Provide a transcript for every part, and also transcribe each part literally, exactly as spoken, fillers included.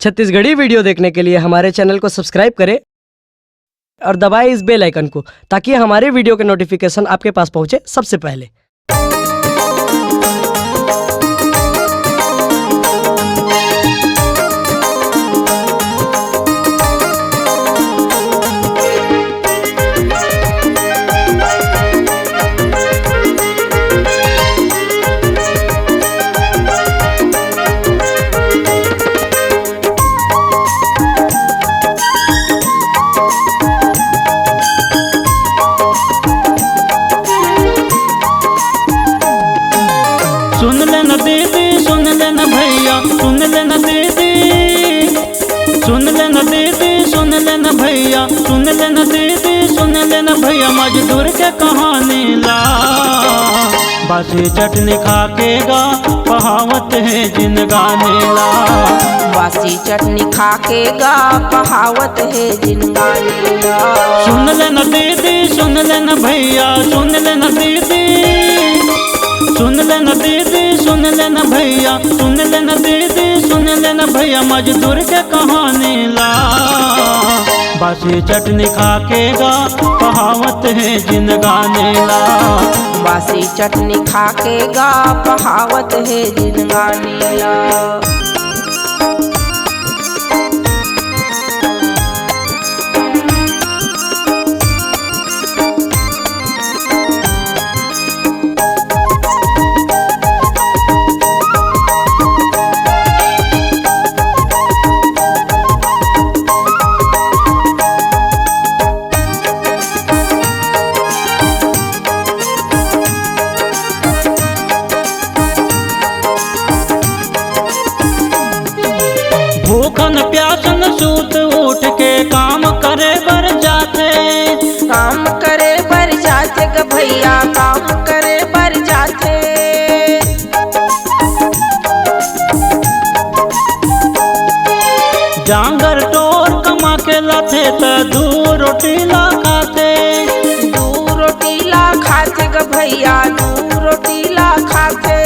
Chhattisgarhi video देखने के लिए हमारे चैनल को सब्सक्राइब करें और दबाएं इस बेल आइकन को, ताकि हमारे वीडियो के नोटिफिकेशन आपके पास पहुंचे सबसे पहले। सुन लेना दीदी, सुन लेना भैया, सुन लेना दीदी, सुन लेना दीदी, सुन लेना भैया, सुन लेना दीदी, सुन लेना भैया, मजदूर के कहानी ला। बासी चटनी खा के गा, पहावत हे जिनगानी ला। बासी चटनी खा के गा, पहावत हे जिनगानी ला। सुन लेना दीदी, सुन लेना भैया, सुन लेना दीदी, सुन लेना दीदी, सुन लेना भैया, सुन लेना दीदी, सुन लेना भैया, मजदूर के कहानी ला। बासी चटनी खा के गा, पहावत हे जिनगानी ला। बासी चटनी खा के गा, पहावत हे जिनगानी ला। भूखन प्यासन सूत उठ के काम करे बर जाथे। काम करे बर जाथे ग भैया, काम करे बर जाथे। जांगर टोर कमा के लाथे त दू रोटी ला खाथे। दू रोटी ला खाथे ग भैया, दू रोटी ला खाथे।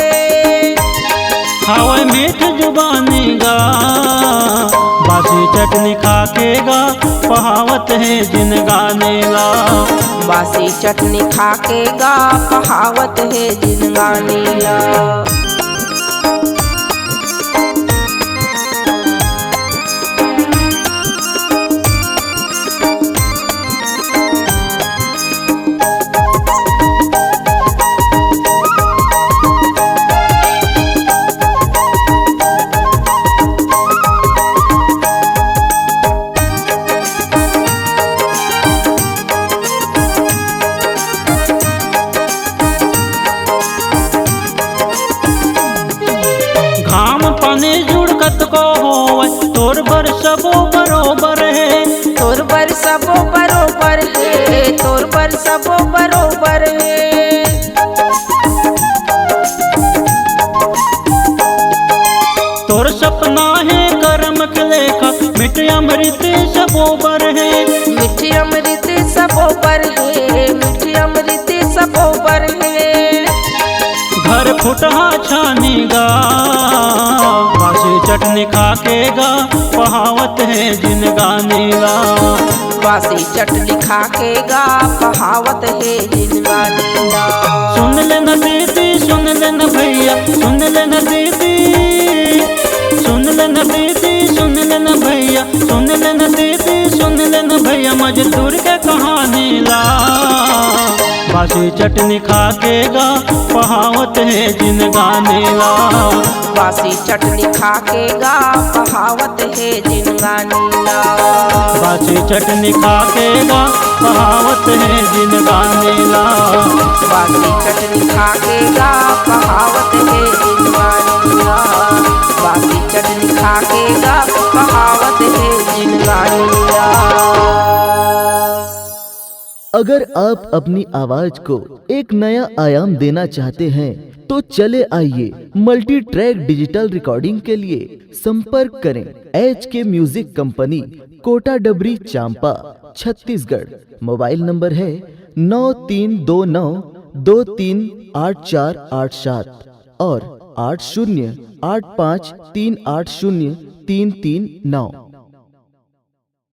हावय मीठ जुबानी गा, बासी चटनी खा के गा, पहावत हे जिनगानी ला। बासी चटनी खा के गा, पहावत हे जिनगानी ला। घाम पानी जुड़ कतको होवय, तोर बर सबो बरोबर हे। तोर बर सबो बरोबर हे, तोर बर सबो बरोबर हे। तोर सपना हे करम के लेखा, मीठ अमृत सबो बर हे। मीठ अमृत सबो बर हे, मीठ अमृत सबो बर हे। घर फुटहा छानी गा, बासी चटनी खा के गा, पहावत हे जिनगानी ला। बासी चटनी खा के गा, पहावत हे जिनगानी ला। सुन लेना दीदी, सुन लेना भैया, सुन लेना दीदी, सुन लेना दीदी, सुन लेना भैया, सुन लेना दीदी, सुन लेना भैया, मजदूर के कहानी ला। बासी चटनी खा के गा, पहावत हे जिनगानी ला। बासी चटनी खा के गा, पहावत हे जिनगानी ला। बासी चटनी खा के गा, पहावत हे जिनगानी ला। बासी चटनी खा के गा, पहावत हे जिनगानी ला। बासी चटनी खा के गा, पहावत हे जिनगानी ला। अगर आप अपनी आवाज को एक नया आयाम देना चाहते हैं, तो चले आइए मल्टी ट्रैक डिजिटल रिकॉर्डिंग के लिए संपर्क करें एच के म्यूजिक कंपनी, कोटा डबरी, चांपा, छत्तीसगढ़। मोबाइल नंबर है नौ तीन दो नौ दो तीन आठ चार आठ सात और आठ शून्य आठ पाँच तीन आठ शून्य तीन तीन नौ।